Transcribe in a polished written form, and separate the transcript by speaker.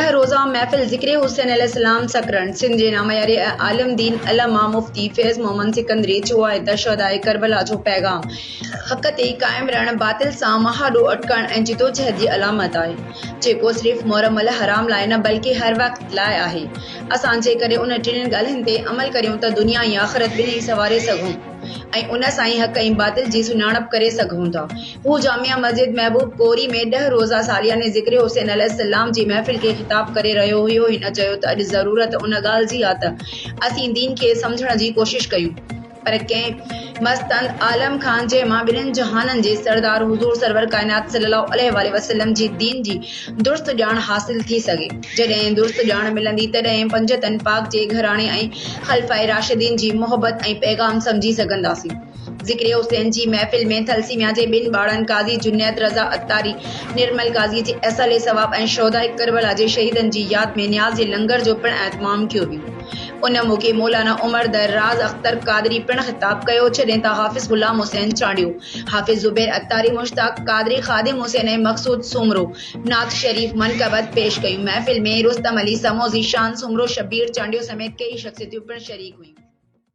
Speaker 1: ڏهه روزه محفل ذڪر حسين عليه السلام سڪرنڊ، سنڌ جي نامياري عالم دين علامه مفتي فيض محمد سڪندري چيو آهي ته شهداء ڪربلا جو پيغام حق تي قائم رهڻ، باطل سان مهاڏو اٽڪڻ ۽ جدوجهد جي علامت آهي، جيڪو صرف محرم الحرام لاء نه بلڪه هر وقت لاء آهي. اسان جيڪڏهن انهن ٽنهي ڳالهين تي عمل ڪريون ته دنيا ۽ آخرت ٻنهي سنواري سگهون. ۽ ان سان ئي حق ۽ باطل جي سڃاڻپ ڪري سگهون ٿا. هو جامع مسجد محبوب ڪوري ۾ ڏهه روزه سالياني ذڪر حسين عليه السلام جي محفل کي خطاب ڪري رهيو هيو. هن چيو ته اڄ ضرورت ان ڳالهه جي آ ته اسين دين کي سمجهڻ جي ڪوشش ڪيون پر ڪنهن مستند عالم کان جنهن مان ٻنهين جهانن جي سردار حضور سرور ڪائنات صلي الله عليه واٰله وسلم جي دين جي درست ڄاڻ حاصل ٿي سگهي. جڏهن درست ڄاڻ ملندي تڏهن پنجتن پاڪ جي گهراڻي ۽ خلفاء راشدين جي محبت ۽ پيغام سمجهي سگهنداسين. ذڪر حسين جي محفل ۾ ٿلسيميا جي ٻن ٻارڙن قاضي جنيد رضا عطاري، نرمل قاضي جي ايصال ثواب ۽ شهداء ڪربلا جي شهيدن جي ياد ۾ نياز جي لنگر جو پڻ اهتمام ڪيو ويو. ان موقعي مولانا عمر در راز اختر قادري پڻ خطاب ڪيو جڏهن ته حافظ غلام حسين چانڊيو، حافظ زبير عطاري، مشتاق قادري، خادم حسين ۽ مقصود سومرو نعت شريف منقبت پيش ڪيون. محفل ۾ رستم علي سمو، ذيشان سومرو، شبير چانڊيو سميت ڪيئي شخصيتون پڻ شريڪ هيون.